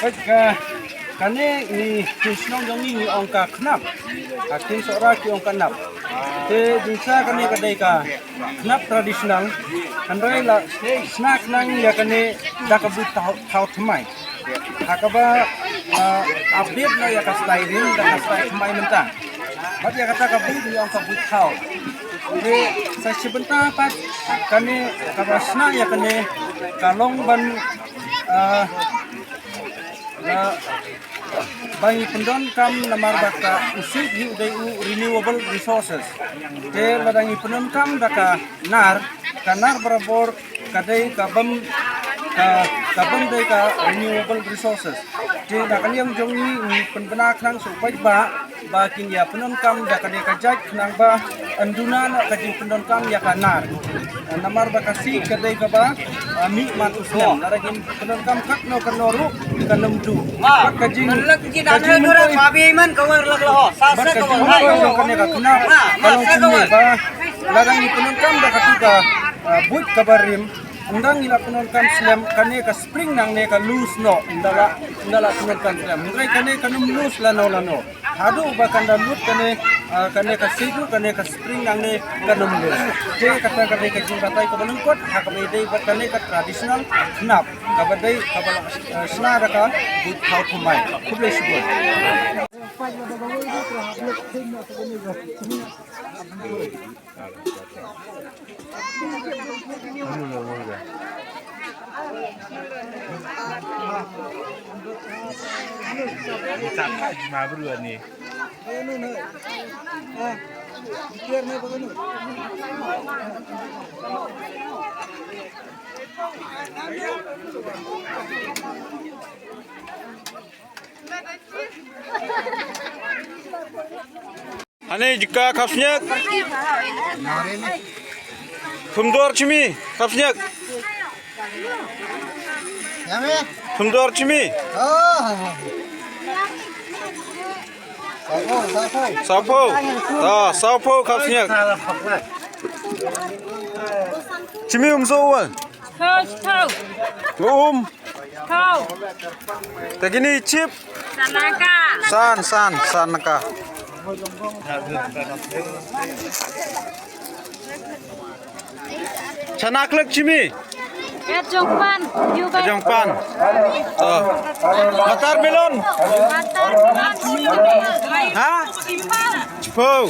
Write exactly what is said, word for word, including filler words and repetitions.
Ka, kane ngi, ki shnong jong ngi ngi ong ka khnap. Ka ktien Sohra ki ong ka nap. Te jingshna kane ka dei ka khnap traditional. Hynrei la shna khnang ïa kane da ka buit thaw, thaw thymmai. Ha kaba, ah, update noh ïa ka style rim da ka style thymmai mynta. Bad ïa kata ka buit ngi ong ka buit thaw. Te sa shi bynta pat kane kaba shna ïa kane ka long ban, ah, ba, ba ngi pyndonkam namar ba ka u siej hi u dei u renewable resources. Te lada ngi pyndonkam da ka nar, ka nar barabor ka dei ka bym, ka, ka bym dei ka renewable resources. Te da ka liang jong ngi ngi pynbna khnang sha u paidbah ba kin ïa pyndonkam da ka dei ka jait khnang ba yn duna noh ka jingpyndonkam ïa ka nar. Namar ba ka siej ka dei kaba, ah, mih man u slem. Lada ngim pyndonkam katno katno ruh kan ym duh. Bad ka jing, ka jingmyntoi, bad ka jingmyntoi jong kane ka khnap ka long kumne ba lada ngi pyndonkam da katu ka, ah, buit kaba rim, ynda ngi la pyndonkam slem kane ka spring nangne ka loose noh, ynda la, ynda la pyndonkam slem. Hynrei kane kan ym loose lano lano. Haduh ba kan da lut kane, ah, kane ka siej ruh, kane ka spring nangne kan ym lut. Te kata ka dei ka jingbatai kaba lyngkot ha kaba ïadei bad kane ka traditional khnap kaba dei kaba la, ah, shna da ka buit thaw thymmai. Khublei shibun. Hane jaka khapsniak. Thumdor chimi khapsniak. Thumdor chimi. Sawphew. Ah, sawphew khapsniak. Chimi um so wal. Sawphew. Um. Kau. Te kine chip. San naka. San, san, san naka. Chana klek chimi. Ka jong pan. Ka jong pan. Oh. Watermelon. Watermelon. Ha? Chipau. Chipau.